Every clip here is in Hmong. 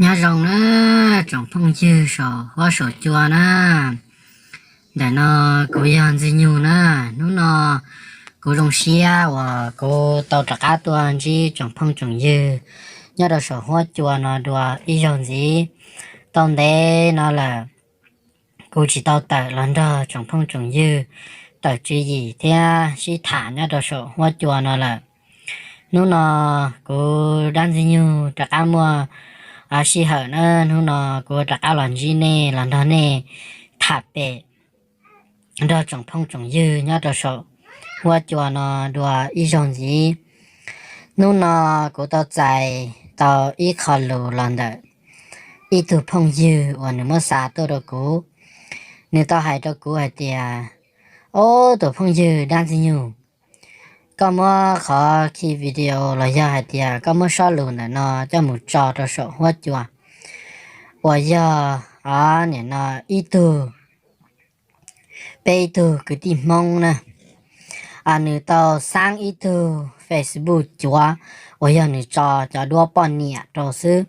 Nyob zoo na, tsoom phooj ywg saum huab saum cua na. Ntawm no kuv yog Ntxwg Nyug na. Hnub no kuv zoo siab uas kuv tau rov qab tuaj ntsib tsoom phooj tsoom ywg nyob rau saum huab cua no dua ib zaug ntxiv. Tau ntev no lawm kuv tsis tau tawm los nrog tsoom phooj tsoom ywg tawm tswv yim thiab sib tham nyob rau saum huab cua no lawm. Hnub no kuv Dab Ntxwg Nyug rov qab muaj sij hawm na, hnub no kuv rov qab los ntsib nej los nrog nej tham pem nrog tsoom phooj tsoom ywg nyob rau saum huab cua no dua ib zaug ntxiv. Hnub no kuv tau txais tau ib qho lus los ntawm ib tug phooj ywg uas nws muab xa tuaj rau kuv. Nws tau hais rau kuv hais tias, Ob, tus phooj ywg Dab Ntxwg Nyug, koj muab qhov khi video los yog hais tias koj muab sob lus ntawm no coj mus tso rau saum huab cua uas yog, o, nim no ib tug, peb ib tug kwv tij Hmoob na, nws tau xaab ib tug Facebook cuav uas yog nws tso cov duab poj niam rau xwb.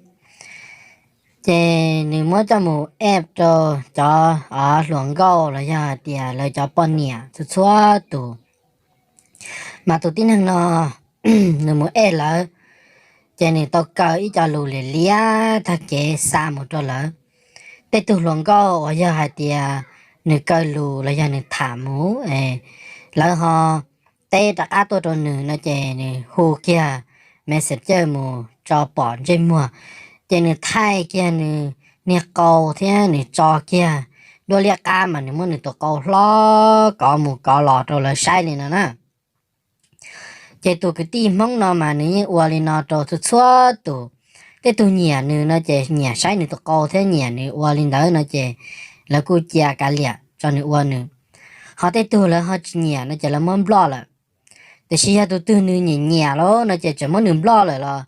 Ces nws muab coj mus ep rau cov hluas nkauj los yog hais tias lawv cov poj niam txhua txhua tus. Mas tus tib neeg no nws mus ej lawv, ces nws tau kaw ib co lus liam liam tag kev xa mus rau lawv. Tej tug hluas nkauj uas yog hais tias nws kaw lus los yog nws tham mus, lawv ho teb rov qab tuaj rau nws no ces nws hu kiag Messenger mus tso pom ntsej muag, ces nws thaij kiag nws niag qau thiab nws tso kiag duab liab qab mas nws muab nws tus qau hlob kov mus kov los rau lawv saib li no na. Ces tus kwv tij Hmoob no mas nws yeej ua li no rau txhua txhua tus. Tej tug nyiam nws no ces nyiam saib nws tus qau thiab nyiam nws ua li ntawd no ces lawv kuj cia kav liam tso nws ua nws. Ho tej tug lawv ho tsis nyiam no ces lawv muab nploj lawm. Tiam sis yog tus twg nws nyiam nyiam lawm no ces tseem muab nws nploj lawm los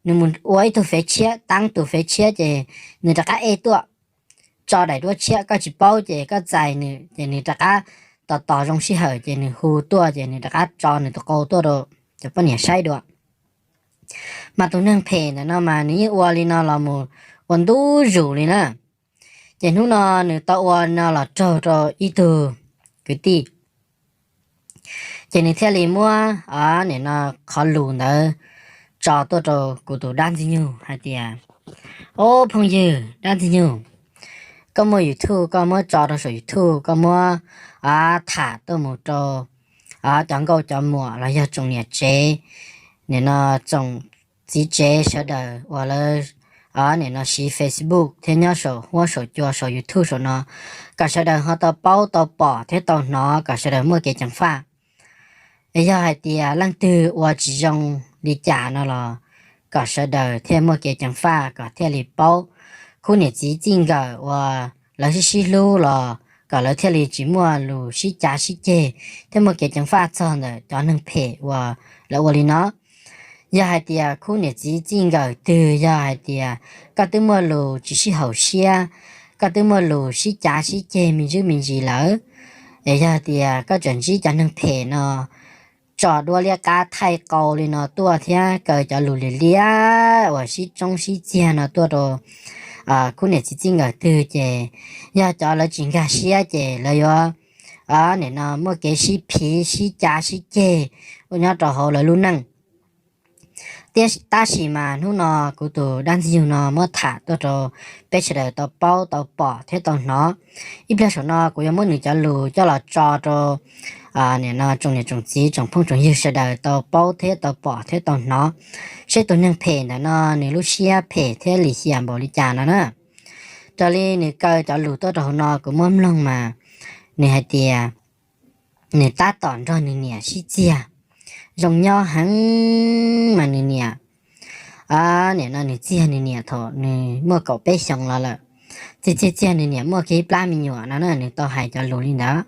nws mus ua ib tug fev tshiab, taab tus fev tshiab ces nws rov qab ej tuaj tso daim duab tshiab, koj tsis paub ces koj txais nws ces nws rov qab tos tos zoo sij hawm ces nws hu tuaj ces nws rov qab tso nws tus qau tuaj rau cov poj niam saib dua. Mas tus neeg phem ntawm no mas nws yeej ua li no los mus ua ntu zus li na. Ces hnub no nws tau ua no los raug rau ib tug kwv tij, ces nws thiaj li muab nim no qhov lus ntawd tso tuaj rau kuv tus Dab Ntxwg Nyug hais tias, Ob, phooj ywg Dab Ntxwg Nyug, koj muaj YouTube koj muab tso rau saum YouTube, koj muab tham tuaj mus rau cov nkauj cov muam los yog tsoom niam tsev, nim no tsoom txiv tsev sawv daws uas lawv nim no siv Facebook thiab nyob saum huab saum cua saum YouTube saum no, kom sawv daws ho tau paub tau pom thiab tau hnov kom sawv daws muaj kev ceev faj. Yog hais tias leej twg ua tsis zoo li cas no los kom sawv daws thiaj muaj kev ceev faj kom thiaj li paub. Khub niam txiv txij nkawm uas lawv sib sib hlub los kom lawv thiaj li tsis muaj lus sib cav sib ceg thiab muaj kev ceev faj txog ntawm cov neeg phem uas lawv ua li no. Yog hais tias khub niam txiv txij nkawm twg yog hais tias koj twb muaj lus tsis sib haum siab, koj twb muaj lus sib cav sib ceg me ntsis me ntsis lawm, es yog hais tias koj tseem ntsib cov neeg phem no tso duab liab qab thaij qau li no tuaj thiab kaw cov lus liam liam uas sib tsoob sib txiag no tuaj rau khub niam txiv txij nkawm twg ces yog cov lawv tsis nkag siab ces lawv yuav nim no muaj kev sib phiv sib cav sib ceg ua nyob rau hauv lawv lub neej. Tab sis mas hnub no kuv tus Dab Ntxwg Nyug no muab tham tuaj rau peb sawv daws tau paub tau pom thiab tau hnov. Ib pliag saum no kuv yuav muab nws cov lus coj los tso rau nim no tsoom niam tsoom txiv tsoom phooj tsoom ywg sawv daws tau paub thiab tau pom thiab tau hnov, seb tus neeg phem ntawm no nws lub siab phem thiab lim hiam npaum li cas no na. Raws li nws kaw cov lus tuaj rau hauv no kuv muab mloog mas nws hais tias nws tab tom nrog nws niam sib txiag, zoo nyob heev mas nws niam, nim no nws txiag nws niam thaum nws muaj kaum peb xyoos los lawm, txiag txiag txiag nws niam muaj kiag ib plab me nyuam no na, nws tau hais cov lus li ntawd.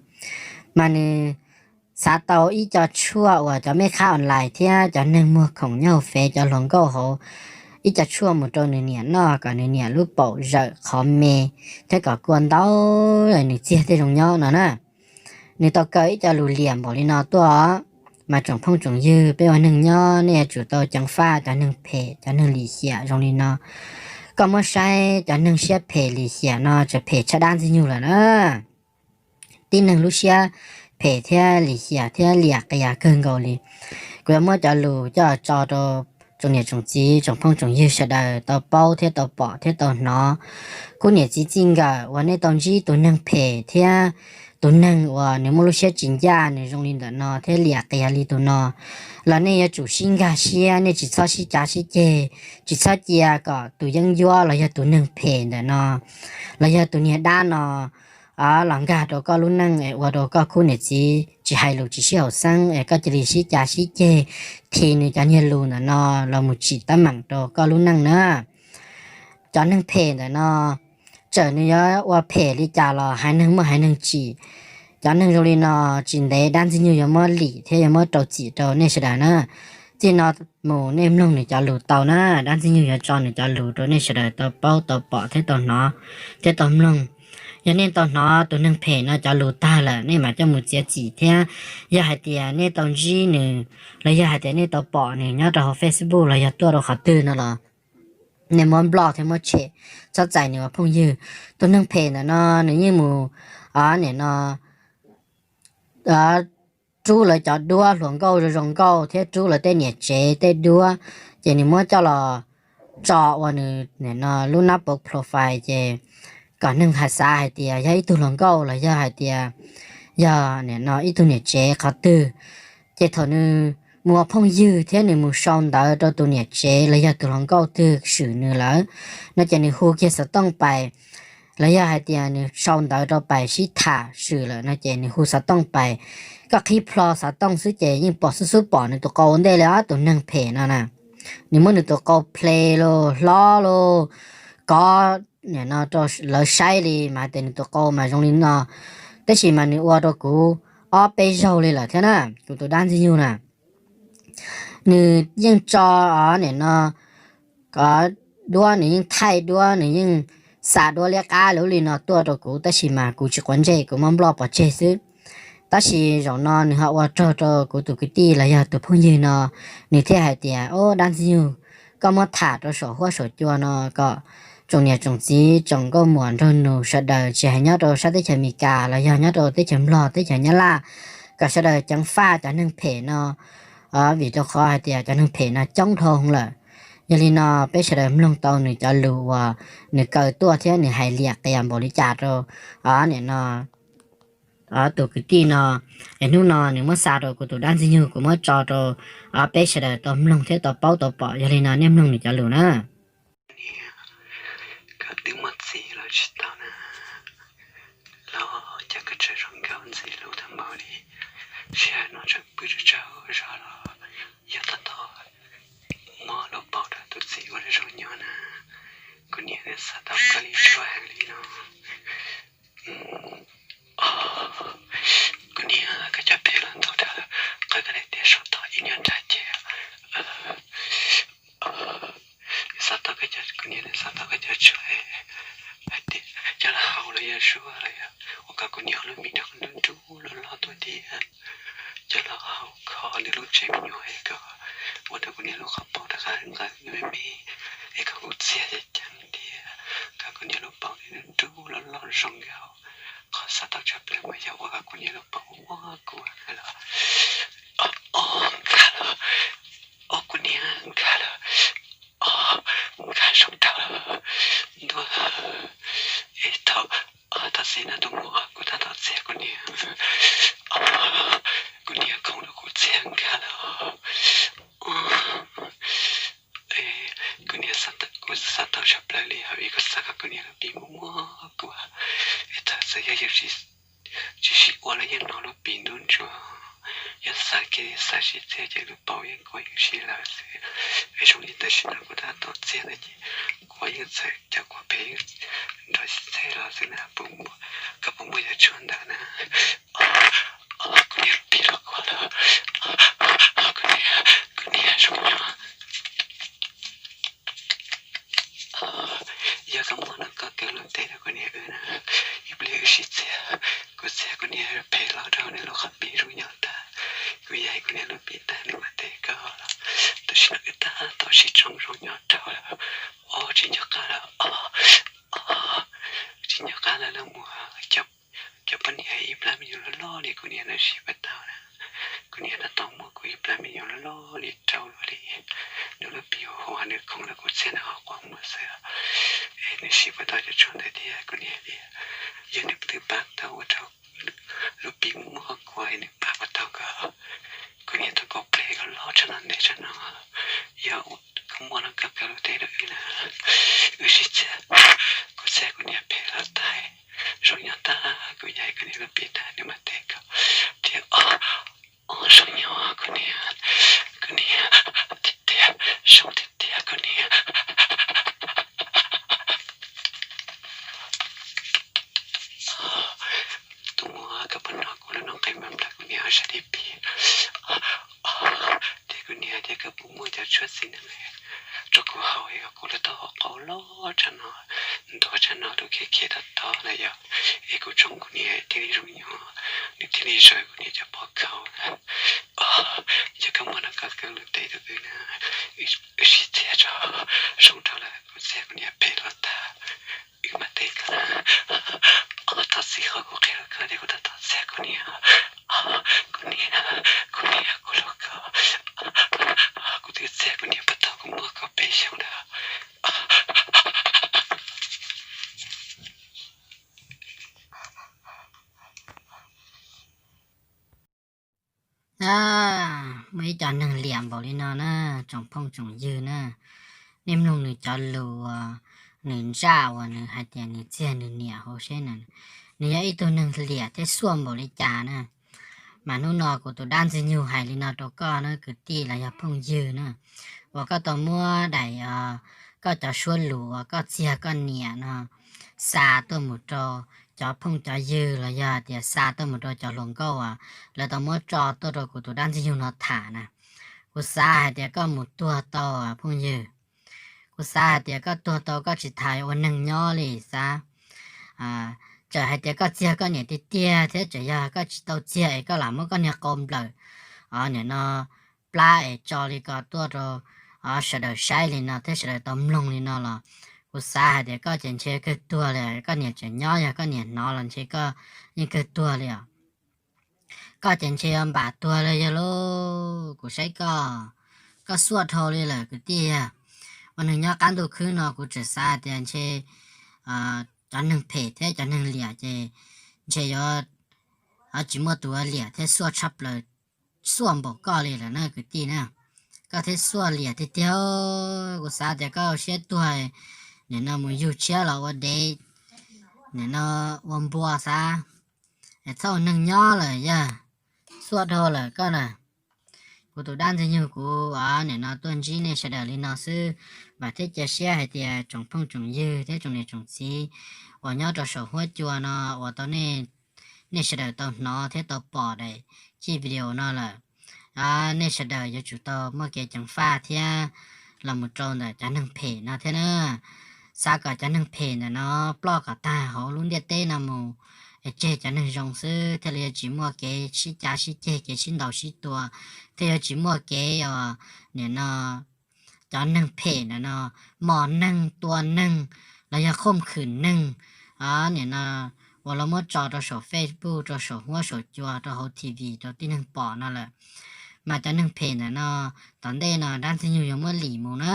Mas nws xav tau ib co tshuaj uas cov mej khab online thiab cov neeg muag khoom nyob hauv fev cov hluas nkauj hauv ib co tshuaj mus rau nws niam noj kom nws niam lub paum zawm qhov me thiab kom kua ntau, nws txiag thiaj zoo nyob no na. Nws tau kaw ib co lus liam npaum li no tuaj, mas tsoom phooj tsoom ywg peb ua neeg nyob nej yuav tsum tau ceev faj cov neeg phem cov neeg lim hiam zoo li no. Koj muab saib cov neeg siab phem lim hiam no tseem phem tshaj dab Ntxwg Nyoog lawm na. Tib neeg lub siab phem thiab lim hiam thiab liam qias kawg nkaus li. Kuv yuav muab cov lus coj tso rau tsoom niam tsoom txiv tsoom phooj tsoom ywg sawv daws tau paub thiab tau pom thiab tau hnov. Khub niam txiv txij nkawm uas nej tau ntsib tus neeg phem thiab tus neeg uas nws muaj lub siab tsis ncaj nws zoo li ntawm no thiab liam qias li tus no, los nej yuav tsum sib nkag siab, nej tsis txhob sib cav sib ceg, tsis txhob cia kom tus yeeb ncuab los yog tus neeg phem ntawm no los yog tus niag dab no los nkag rau koj lub neej es ua rau koj khub niam txiv tsis hais lus tsis sib haum xeeb es koj cia li sib cav sib ceg, thim nws cov niag lus ntawm no los mus tsim teeb meem rau koj lub neej na. Cov neeg phem ntawm no, txawm nws yuav ua phem li cas los haiv neeg muaj haiv neeg tsim. Cov neeg zoo li no tsis ntev dab Ntxwg Nyoog yuav muab lim thiab yuav muab rau txim rau nej sawv daws na. Txij no mus nej mloog nws cov lus tau na, dab Ntxwg Nyoog yuav tso nws cov lus rau nej sawv daws tau paub tau pom thiab tau hnov thiab tau mloog. Yog nej tau hnov tus neeg phem no cov lus tag lawm nej mam coj mus txiav txim thiab. Yog hais tias nej tau ntsib nws los yog hais tias nej tau pom nws nyob rau hauv Facebook los yog tuaj rau qhov twg no los nej muab block thiab muab tshem, txhob txais nws ua phooj ywg. Tus neeg phem ntawm no nws yeej mus nim no rub lawv cov duab hluas nkauj zoo zoo nkauj thiab rub lawv tej niam tsev tej duab, ces nws muab coj los tso ua nws nim no lub nab pov profile ces kom neeg hais xav hais tias yog ib tug hluas nkauj los yog hais tias yog nim no ib tug niam tsev qhov twg. Ces thaum nws mus ua phooj ywg thiab nws mus sau ntawv rau tus niam tsev los yog tus hluas nkauj twg swm nws lawm no ces nws hu kiag xov tooj pais, los yog hais tias nws sau ntawv rau pais sib tham swm lawm no ces nws hu xov tooj pais. Koj qhib plho xov tooj xwb ces yeej pom xub xub pom nws tus qau ua ntej li os tus neeg phem no na. Nws muab nws tus qau ple los hlob los kov nim no rau lawv saib li mas tias nws tus qau mas zoo li no, tab sis mas nws ua rau kuv ob peb zaug li lawm thiab na, kuv tus dab Ntxwg Nyoog na. Nws yeej tso nim no kov duab, nws yeej thaij duab, nws yeej xa duab liab qab lub li no tuaj rau kuv, tab sis mas kuv tsis quav ntsej, kuv muab block pov tseg xwb. Tab sis zaum no nws ho ua rog rau kuv tus kwv tij los yog tus phooj ywg no, nws thiaj hais tias, Ob, dab Ntxwg Nyoog, koj muab tham rau saum huab saum cua no kom tsoom niam tsoom txiv tsoom nkauj muam nraug nus sawv daws tsis hais nyob rau sab teb chaws Amelikas los yog nyob rau teb chaws Nplog teb chaws Nyab Laj, kom sawv daws ceev faj cov neeg phem no, vim rau qhov hais tias cov neeg phem no coob dhau lawm. Yog li no peb sawv daws mloog tau nws cov lus uas nws kaw tuaj thiab nws hais liam qias npaum li cas rau nim no tus kwv tij no, es hnub no nws muab xa rau kuv tus dab Ntxwg Nyoog, kuv muab tso rau peb sawv daws tau mloog thiab tau paub tau pom. Yog li no nej mloog nws cov lus na. Koj twb muaj txiv los tsis tau na, los cas koj tseem zoo nkauj ntxim hlub tag npaum li, sij hawm no tseem pw tsawg tsawg zog los yog tab tom muab lub paum rau tus txiv ua zoo nyob na. Kuv niam xav tau koj li ruaj heev li no. Kuv niam, koj cov phem los ntau dhau lawm, qhov koj niam tias saum toj ib nyuag nrag ces xav tau koj cov, kuv niam xav tau koj cov tshuaj hais tias coj los haus los yog zuaj los yog ua kom kuv niam lub mis nrog nrub nrub loj loj tuaj thiab. Coj los haus kho nws lub tsev me nyuam es kom ua rau kuv niam lub qhov paum rov qab nqawm me me, es kom kuv txiag ceev ceev thiab kom kuv niam lub paum nws nrub loj loj zoo nkauj. Qhov xav tau tshaj plaws mas yog ua kom kuv niam lub paum muab kuv los. Ob, nkag lawm. Ob, kuv niam, nkag lawm. Ob, nkag zoo dhau lawm, ntuag lawm. Es thaum, ob, thaum xis no tus muam kuv tab tom txiag kuv niam. Ob, kuv niam khoov rau kuv txiag nkag lawm. Kuv niam, kuv xav tau tshaj plaws li vim kuv xav kom kuv niam lub pim muab muab kuv. Es thaum xwb yog yus tsis sib ua los yeej hnov lub pim ntub ntsuag, yog xav kiag xav sib txiag ces lub paum yeej kuav yeej sib lawm xwb. Es zoo li tam sim no kuv tab tom txiag ntawd ces kuav yeej txawm cov kuav pem nrog txhej los xwb na. Koj puas muaj cov tshuaj ntawd na? Kuv niam lub pim los kuav lawm. Kuv niam, kuv niam zoo nyob. Yog koj muaj no koj kaw lub teb rau kuv niam wb na, ib pliag wb sib txiag. Kuv txiag kuv niam phem los rau nws lub qhov pim zoo nyob tag, kuv yog kuv niam lub pim tag nws mam teb koj los. Tam sim no wb tab tom sib tsoo zoo nyob rau lawm. Ob, tsis nco qab lawm, ob, tsis nco qab lawm, los muaj cov poj niam ib plab me nyuam loj loj li, kuv niam nws siv puas tau na. Kuv niam nws tau muab kuv ib plab me nyuam loj loj li rau luaj li. Nws lub pim huv huav, nws khoov rau kuv txhiab nws ho quaj muag xwb. Es nws siv puas tau cov tshuaj ntawd thiab, kuv niam tias yog nws twb pab tau ua rau lub pim muag muag ho kuav es nws pab puas tau ko. Kuv niam tau kaum pleg loj loj tshaj no ntev tshaj no, yog koj muaj no koj kaw lus teb rau wb na. Wb sib txiav, kuv txiav kuv niam phem los tag, zoo nyob tag, kuv nyob kuv niam lub pim tag, nws mam teb ko tias, ob, zoo nyob kuv niam, kuv niam, tiag tiag, zoo tiag tiag kuv niam. Tus muam, koj puas hnov kuv lub noj qe npam nplawm, kuv niam sab dib pib. Tias kuv niam tias koj puas muaj cov tshuaj txiv neej rau kuv haus, kuv lub taub hau qaug loj tshaj no, ntuav tshaj no, lub khiav khiav tod tod na yog, es kuv tsoo kuv niam thiaj li zoo nyob, nws thiaj li zaws kuv niam cov pob khaub na. Yog koj muaj no koj kaw lus teb rau wb na, wb sib txiav tso, zoo dhau lawm, kuv txiav kuv niam phem los tag, wb mam teb koj na. Ob, thov txim, qhov kuv qhia rau koj tias kuv tab tom txiav kuv niam. Kuv niam, kuv niam, kuv hlub koj. Kuv twb txiav kuv niam puag thaum kuv muaj kaum peb xyoos lawm. Muaj ib co neeg liam npaum li no na, tsoom phooj tsoom ywg na. Nej mloog nws cov lus uas nws ntsaj uas nws hais tias nws txiag nws niam hauv seb na, nws yog ib tug neeg liam thiab xuaj npaum li cas na. Mas hnub no kuv tus dab ntxwg nyoog hais li no rau koj na kwv tij los yog phooj ywg na, uas koj tau muab daim, koj cov suab lus uas koj txiag koj niam no xa tuaj mus rau cov phooj cov ywg los yog tias xa tuaj mus rau cov hluas nkauj uas lawv tau muab tso tuaj rau kuv tus dab ntxwg nyoog no tham na. Kuv xav hais tias koj mus tuag tau phooj ywg. Kuv xav hais tias koj tuag tau koj tsis tas ua neeg nyob li xav. Txawm hais tias koj txiag koj niam tiag tiag thiab txawm yog koj tsis tau txiag es koj lam muab koj niag qau nplawm, o, nim no plab es tso li ko tuaj rau sawv daws saib li no thiab sawv daws tau mloog li no los kuv xav hais tias koj ces ntshe kawg tuag li, koj niam tseem nyob yog koj niam hnov los ntshe koj yeej kawg tuag li os. Koj ces ntshe yuav npam tuag li yog lauj, kuv saib koj, koj xuaj dhau li lawm kwv tij. Ua neeg nyob qab ntuj khwb no kuv tseem xav hais tias ntshe cov neeg phem thiab cov neeg liam ces ntshe yuav tsis muaj tus liam thiab xuaj tshaj plaws, xuaj npaum koj li lawm na kwv tij na. Koj thiaj xuaj liam tiag tiag, kuv xav tias koj siab tuag, nim no mus yug tshiab los ua dev, nim no ua npua xav, es txhob ua neeg nyob lawm yog, xuaj dhau lawm koj na. Kuv tus dab ntxwg nyoog kuv nim no tuaj ntsib nej sawv daws li no xwb, vam thiab cia siab hais tias tsoom phooj tsoom ywg thiab tsoom niam tsoom txiv uas nyob rau saum huab cua no uas tau nej sawv daws tau hnov thiab tau pom daim clip video no lawm, nej sawv daws yuav tsum tau muaj kev ceev faj thiab los mus rau ntawm cov neeg phem no thiab na. Xav kom cov neeg phem ntawm no ploj kom tag hauv lub ntiaj teb no mus, es tseg cov neeg zoo xwb thiaj li yuav tsis muaj kev sib cav sib ceg, kev sib ntaus sib tua, thiaj yuav tsis muaj kev uas nim no cov neeg phem ntawm no mos neeg tua neeg los yog khoom khwm neeg, nim no uas lawv muab tso rau saum Facebook, rau saum huab saum cua, rau hauv T V rau tib neeg pom no lawm. Mas cov neeg phem ntawm no tom ntej no dab ntxwg nyoog yuav muab lim mus na,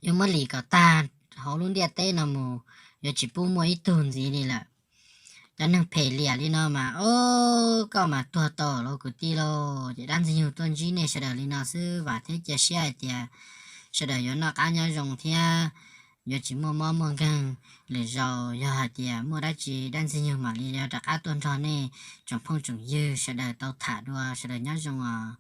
yuav muab lim kom tag hauv lub ntiaj teb no mus, yuav tsis pub muaj ib tug ntxiv li lawm. Cov neeg phem liam li no mas, o, koj mas tuag tau lauj kwv tij lauj. Ces dab ntxwg nyoog tuaj ntsib nej sawv daws li no xwb, vam thiab cia siab hais tias sawv daws yuav noj qab nyob zoo thiab yuav tsis muaj mob muaj nkeeg lwm zaus. Yog hais tias muaj dab tsi dab ntxwg nyoog mam li rov qab tuaj nrog nej tsoom phooj tsoom ywg sawv daws tau tham dua, sawv daws nyob zoo os.